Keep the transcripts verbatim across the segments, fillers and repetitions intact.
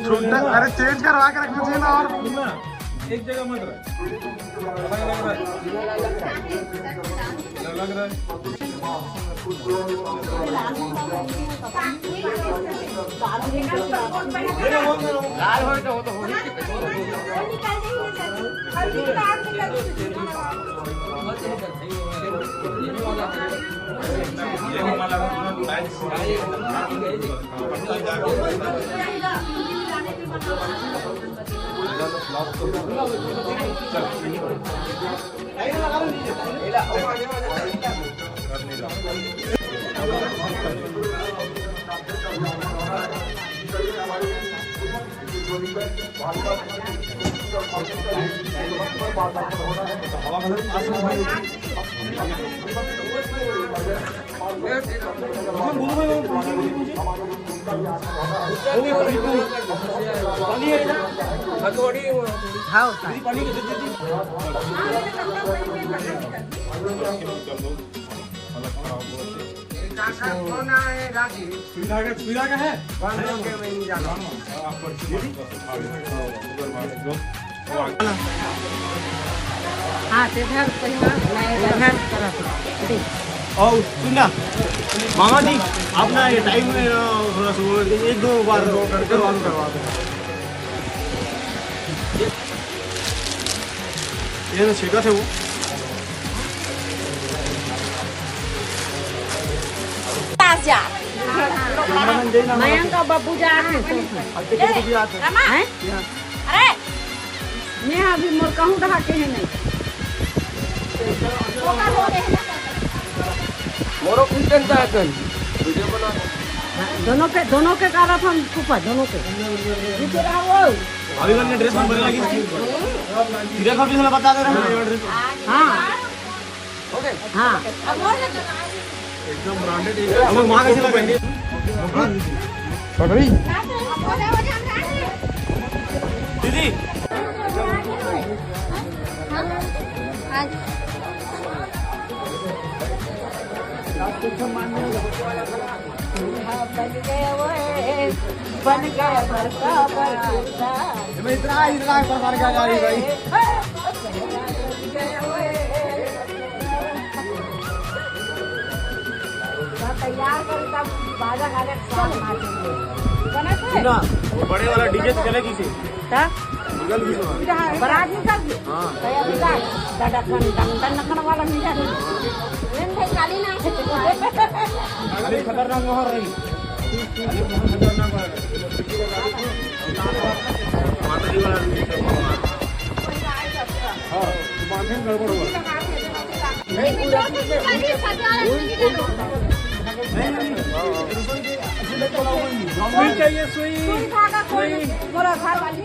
छोटा, अरे, चेंज करवा के रखना चाहिए ना। और एक जगह मत रह, अलग अलग रह, अलग अलग रह। हाँ, होता है। सुविधा का, सुविधा का है? हाँ, ते घर पहिला, मैं घर करत हूँ। और सुन ना, मामा जी, आप ना ये टाइम में ना थोड़ा सा वो एक दो बार करवा दो, करवा दो। ये ना छेका थे वो। ताजा। मयंक का बाबू जा रहे हैं। रमा। हैं? अरे। मैं अभी मोर कहूँ डहा के है नहीं। मोरो कुछ जनता है कल। वीडियो बना। दोनों के, दोनों के कारण हम फूफा, दोनों के। अभी बन के ड्रेस में बने लगी। सीधा खा के साला बता दे रहे हैं। हाँ। हाँ। एकदम ब्रांडेड है। अब वहाँ कैसे लगा? पकड़ी। दीदी। बन गए वो, बन गए बड़का बड़का। इतना, इतना बड़का गाड़ी भाई। तैयार कर, तब बाजा गाजा के साथ नाचेंगे। बना थे? ना, वो बड़े वाला डीजे तो चलेगी से। ता? निकल गई तो। बारात निकल गई? हाँ। तो अभी का? डडकन, डंडन, नकन वाला निकल गई। लेन भाई, काली ना। अरे, खतरनाक माहौल रही। अरे, बहुत खतरनाक माहौल रही। माता जी वाला डीजे चल रहा है। हाँ, तो बांधे में गड़बड़ हुआ। सुई चाहिए, सुई। सुई धागा कोई नहीं, बोला घर वाली।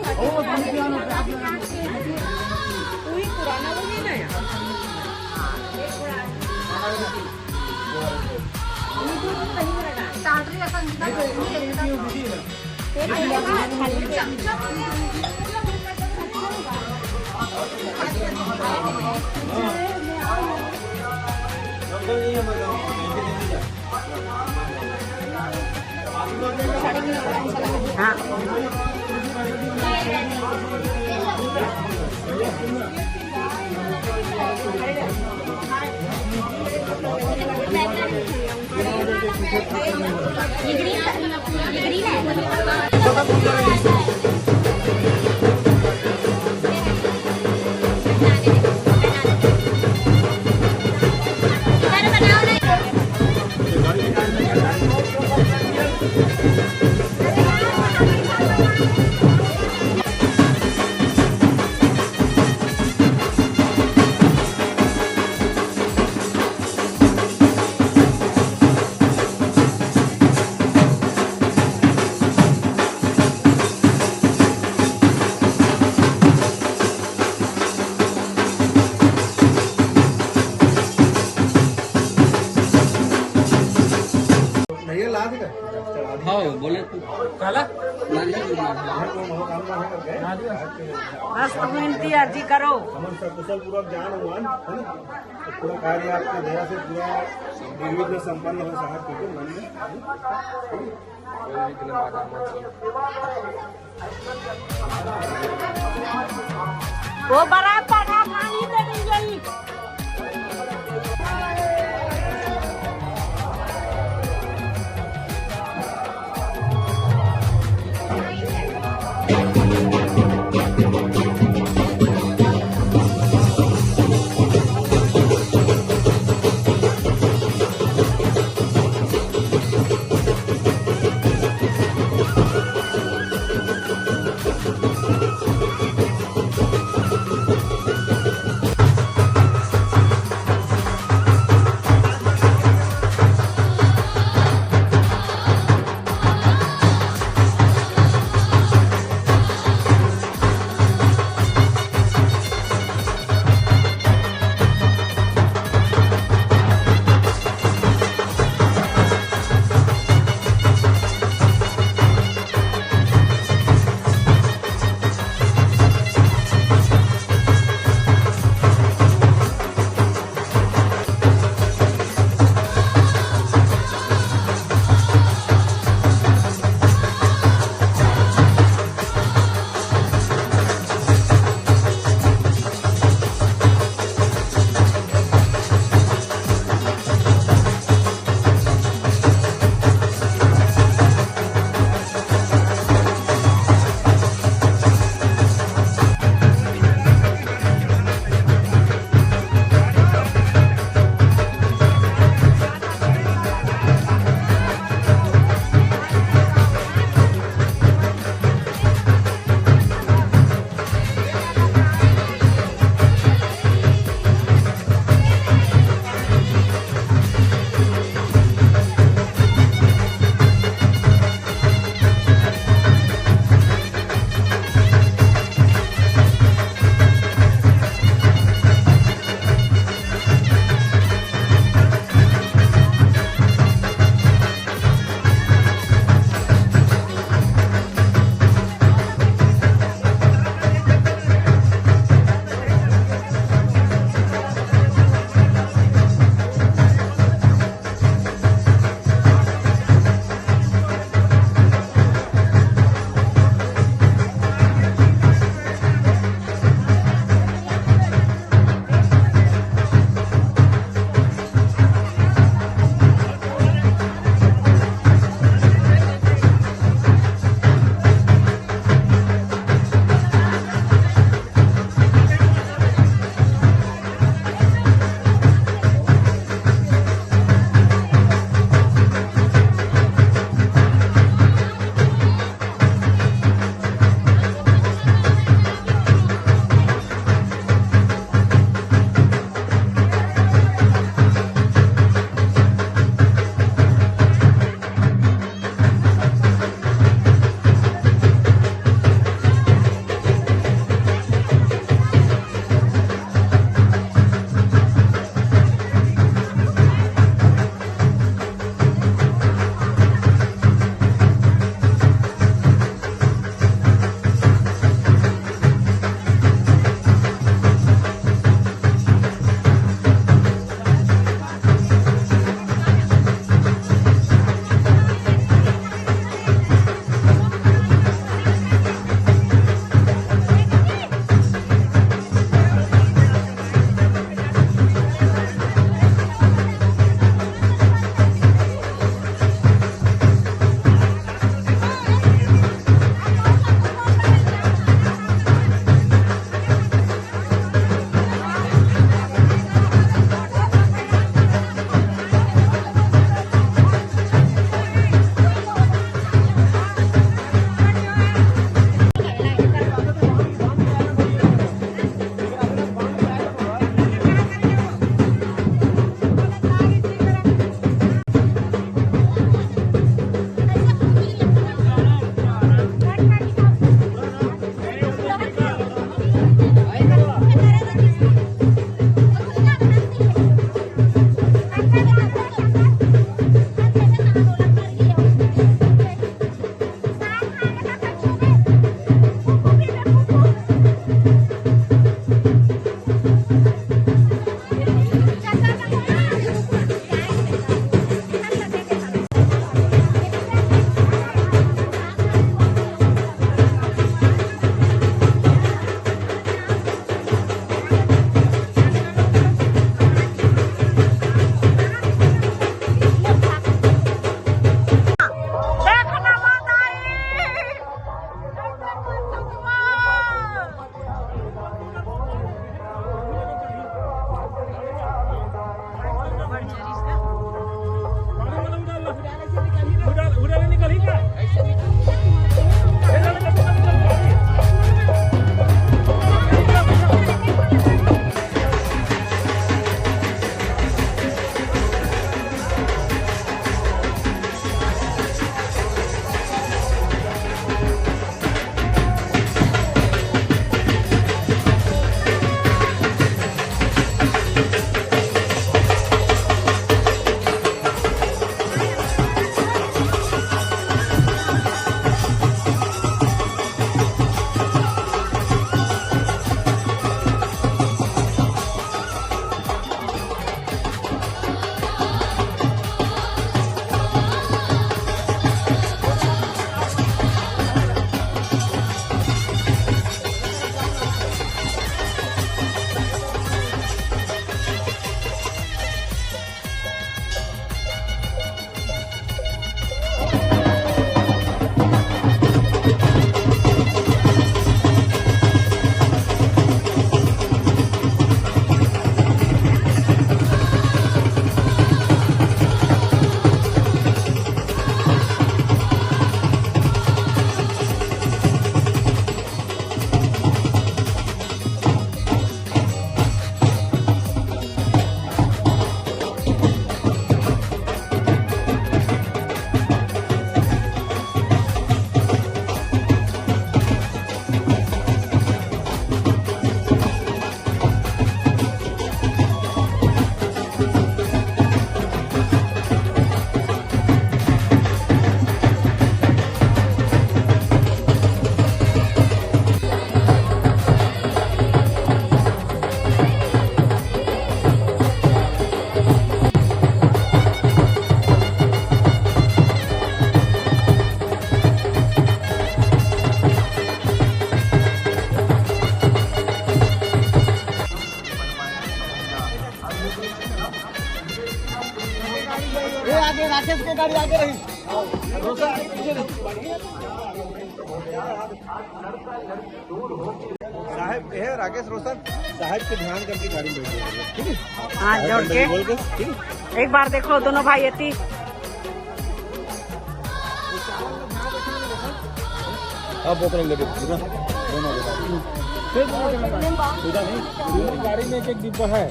पूरी पुराना वही ना यार। टाटरी ऐसा निकल। हाँ, बोले तो। काला? बस तुम इनती अर्जी करो। हमन सकुशल पूर्वक जान हुआ, है ना? पूरा कार्य आपके दया से पूरा निर्विघ्न संपन्न हो, साहब, ठीक है, मन में। वो बड़ा पड़ा पानी दे देंगे। ये आगे राकेश के गाड़ी आगे रही। रोशन, पीछे रही। साहब, ये है राकेश रोशन, साहब के ध्यान करके गाड़ी में बैठे हैं, ठीक है? हाथ जोड़ के। बोल के, ठीक है? एक बार देखो दोनों भाई एती। अब ओकरे लेके पूरा दोनों के गाड़ी। फिर दोनों के गाड़ी। पूरा नहीं, पूरी गाड़ी में एक एक डिब्बा है।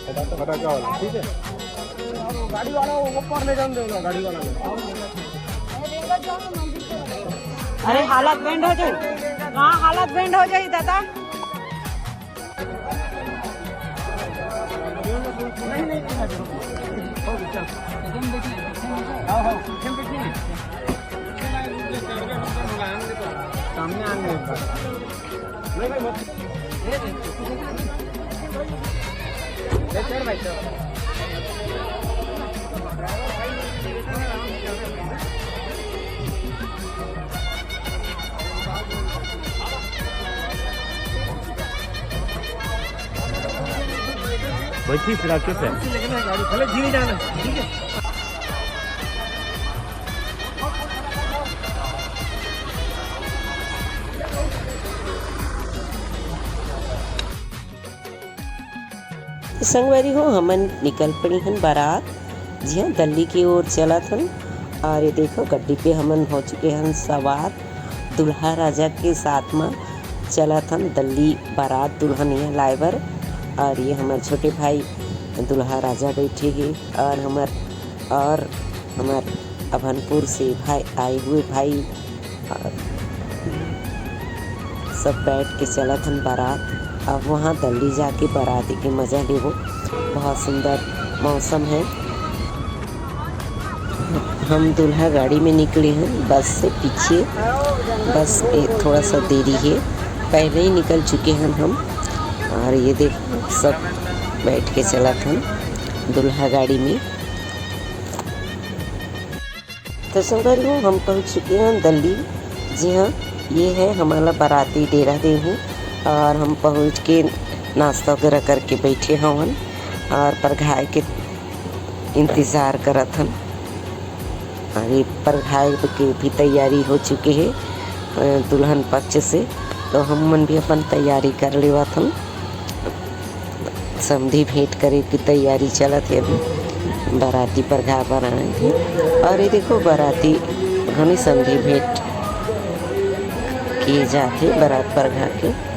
फटाका वाला, ठीक है? गाड़ी वाला वो ऊपर ले जाने दो ना, गाड़ी वाला को। अरे हालत बेंड हो जाई। हाँ, हालत बेंड हो जाई दादा। नहीं, नहीं, नहीं, नहीं। आओ, आओ, पीछे में बैठिए। सामने आने एक बार। बैठी फिर, आप कैसे? भले धीरे जाना, ठीक है। संगवारी हो, हमन निकल पड़ी हन बारात, जी हाँ, दल्ली की ओर चलत हन। और ये देखो, गड्डी पे हमन हो चुके हन सवार। दूल्हा राजा के साथ म चलत हन दल्ली बारात दुल्हनिया लाए बर। और ये हमर छोटे भाई दूल्हा राजा बैठे हे, और हमर, और हमर अभनपुर से भाई आए हुए भाई, और सब बैठ के चलत हन बारात। अब वहाँ दल्ली जाके बाराती के मजा लेबो। बहुत सुंदर मौसम है। हम दूल्हा गाड़ी में निकले हैं बस से पीछे, बस ए, थोड़ा सा देरी है, पहले ही निकल चुके हैं हम। और ये देखो, सब बैठ के चलत हन दूल्हा गाड़ी में। तो संगवारी हो, हम पहुँच चुके हैं दल्ली। जी हाँ, ये है हमारा बाराती डेरा देहू। और हम पहुँच के नाश्ता वगैरह करके बैठे हवन और परघाए के इंतजार करत हन। और ये परघाए के भी तैयारी हो चुके है, अ, दुल्हन पक्ष से। तो हम मन भी अपन तैयारी कर लेवत हन। समधी भेंट करे की तैयारी चलत हे अभी। बाराती परघा बर आए हे। और ये देखो, बाराती घनी समधी भेंट किए जाथे बारात परघा के।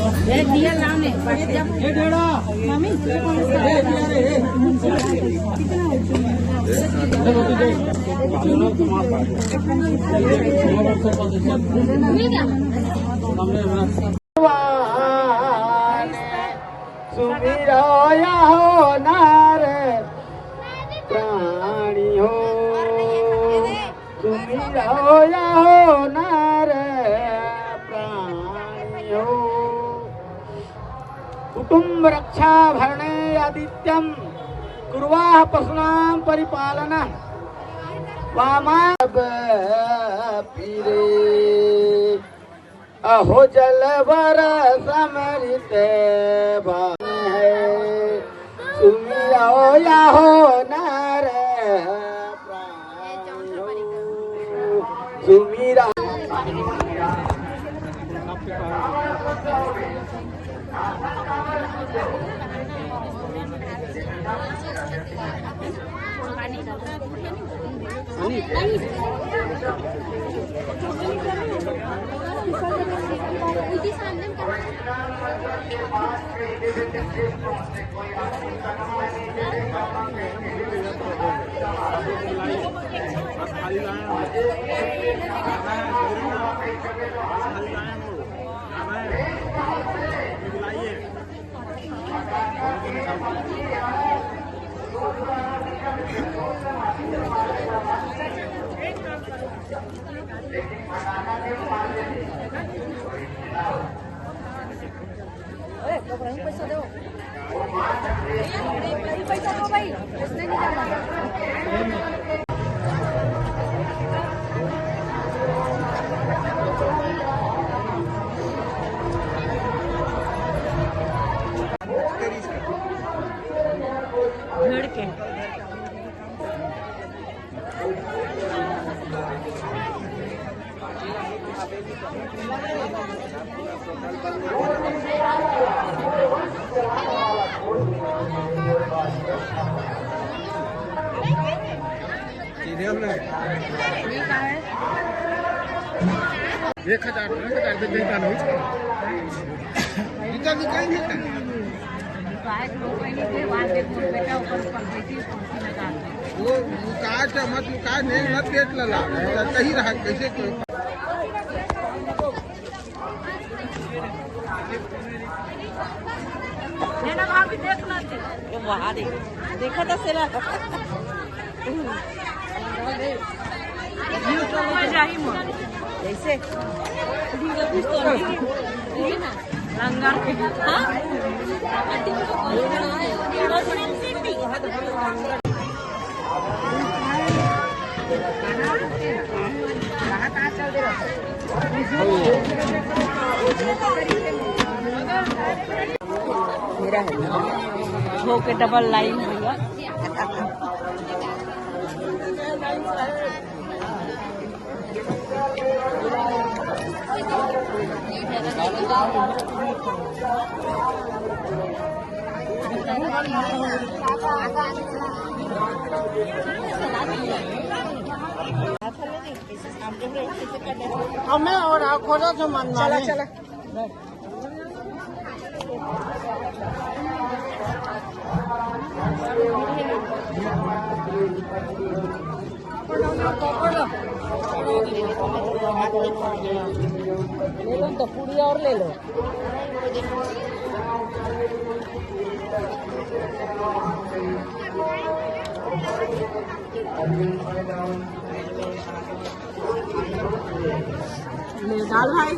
ए, दिया लाने, मम्मी, सुमिरया हो नर प्राणी हो, सुमिरया हो नर प्राणी हो। कुटुम्ब रक्षा भरणे आदित्यं कुर्वाः पशूनां परिपालनः। वामा पीरे अहो जलवर समरित भान है, सुमिरया हो नर प्राणी हो, सुमिरा। सीधे हमने एक हजार, एक हजार दे देता नहीं। इतना निकाल देता है। वो, वो काट मत, वो काट नहीं, मत पेट लला। सही रहा, कैसे क्यों? ये ना भाभी, देख ना दे। ये वहाँ देख, देखा था सेला। ये तो मजा ही मजा। कैसे? लंगर के। हाँ? मेरा है। हो के डबल लाइन भैया। हमें और खोजा जो मन चला, माने। चला। ले लो तो पूरी और ले लो। ले डाल भाई।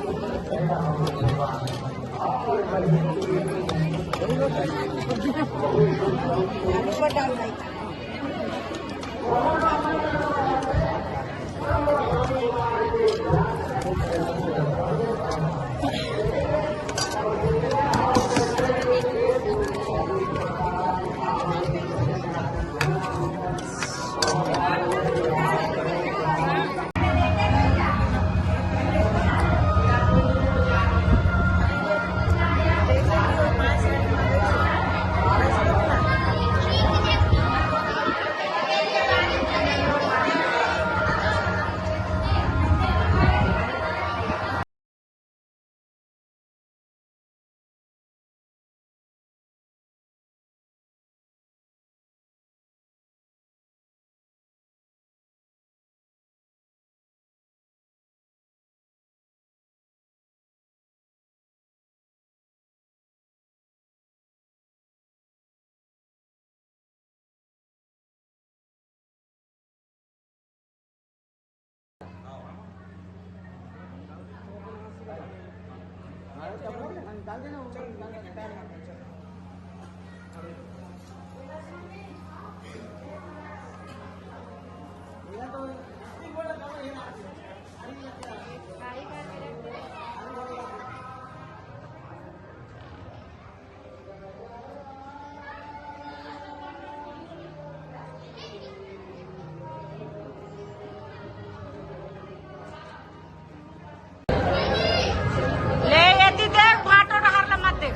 ले, एती देख, भाटो डहर ले मत देख।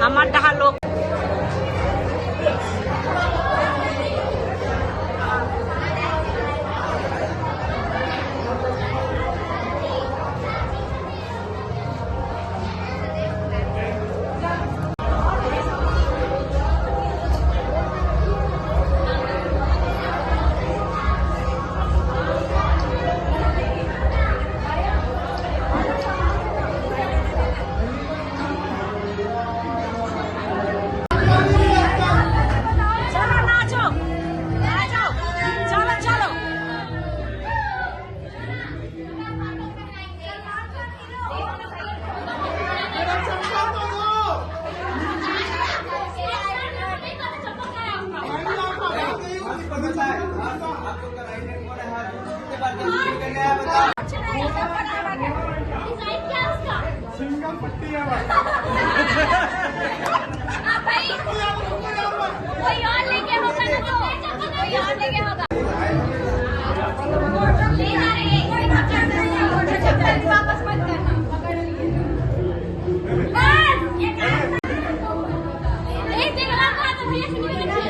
हमर डहर लोग। चलो, नाचो, नाचो, चलो, चलो। सिंगल पट्टी है भाई। कोई और लेके होगा ना तो, कोई और लेके होगा। ले जा रहे हैं, कोई वापस मत करना। बस, ये काम। एक दिन और बात भैया से नहीं बची।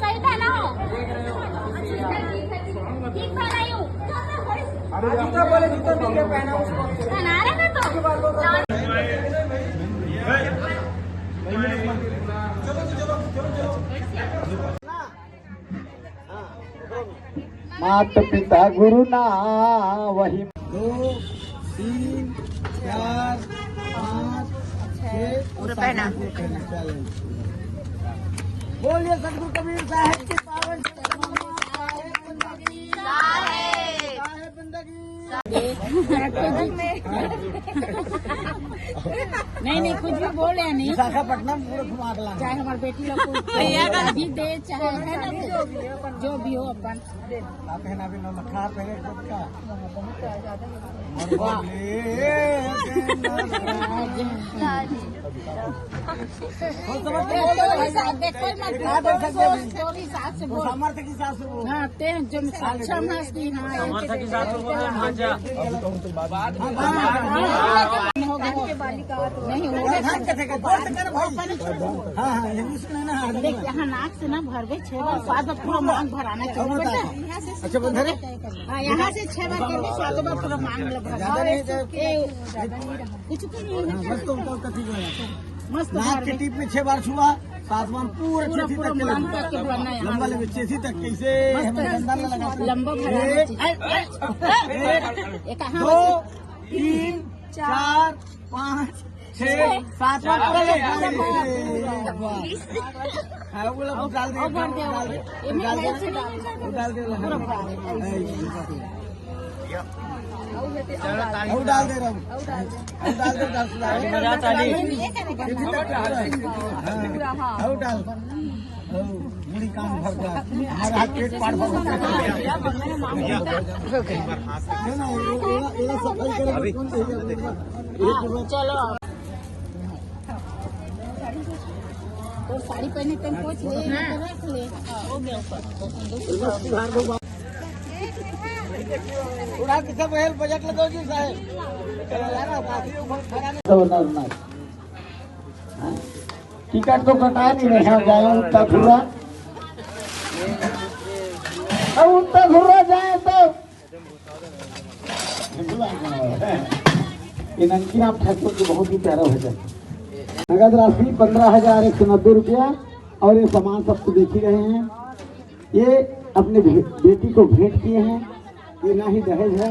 सही था ना हो? ठीक था ना यूं? अरे जूता बोले, जूता पहना उसको। पहना रहे थे तो। मात पिता गुरु ना वही। दो, तीन, चार, पाँच, छः, पूरा पहना। बोलिए सतगुरु कबीर साहब की पावन चरणों में साहेब बंदगी। साहेब। साहेब बंदगी। नहीं, नहीं, कुछ भी बोले नहीं। विशाखापट्टनम पूरा घुमा के लाना। चाहे हमारे बेटी लोग को भैया का भी दे, चाहे है ना, जो भी हो अपन। आप है ना, अभी नमक खा पहले खुद का। वाह। और बोले, हाँ जी। देखो मत, हाँ, बोल, बोल, बोल, बोल, साथ से बोल। सामर्थ्य के साथ से बोल। हाँ, ते जो अच्छा मास की, हाँ, सामर्थ्य के साथ से बोल, हाँ, जा। हाँ, हाँ, हाँ, हाँ, हो गया, हो गया। नहीं, हो गया। हाँ, हाँ, हाँ, इंग्लिश में ना, हाँ, देख, यहाँ नाक से ना भरबे, छह बार, सात बार पूरा मांग भराना चाहिए, बेटा। अच्छा, बंद है? हाँ, यहाँ से छह बार करके सातों बार पूरा मांग लो, भरना। ज्यादा नहीं, ए, कुछ भी नहीं है। हाँ, बस तो ऊपर का ठीक हो जाता है। मस्त नाक के टीप में छह बार छुआ, सातवां पूरा पूरा, चेथी तक पूरा के मांग लंबा। करके भरना है। लंबा लेवे चेथी तक कैसे? मस्त हमें है। डंडा लगा के लंबा भराना एक, चाहिए। एक, एक, कहाँ दो, तीन, चार, पाँच, छह, सातवां पूरा ले। हाँ, वो लोग डाल दे, और भर दे, डाल दे, ये मैं डाल दे, ऐसे नहीं डाल दे। पूरा भरा दे। और डाल दे रहा हूँ। और डाल दे, डाल दे, डाल दे। हाँ, और डाल। हाँ, मुड़ी कान भर गया। हमारा हाथ पेट पार भर गया। है ना, ये, ये, ये सफाई करेंगे, कौन चाहिए? चलो। तो साड़ी पहने तुम कुछ ले, हाँ। रख ले। उड़ा के सब हेल बजट लगाओ जी साहब। तो ना, ना। हाँ? टिकट तो कटा नहीं रहे हैं, जाए उत्तर धुर्रा। अब उत्तर धुर्रा जाए तो ये ननकी राम ठाकुर के बहुत ही प्यारा भजन। नगद राशि पन्द्रह हजार एक सौ नब्बे रुपया। और ये सामान सब तो देख ही रहे हैं। ये अपने भे-, बेटी को भेंट किए हैं। ये ना ही दहेज है,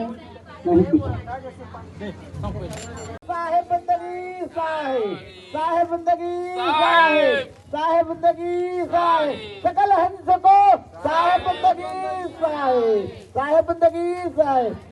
ना ही कुछ है। साहेब बंदगी साहेब, साहेब बंदगी साहेब, साहेब बंदगी साहेब, सकल हंस को साहेब बंदगी साहेब, साहेब बंदगी साहेब।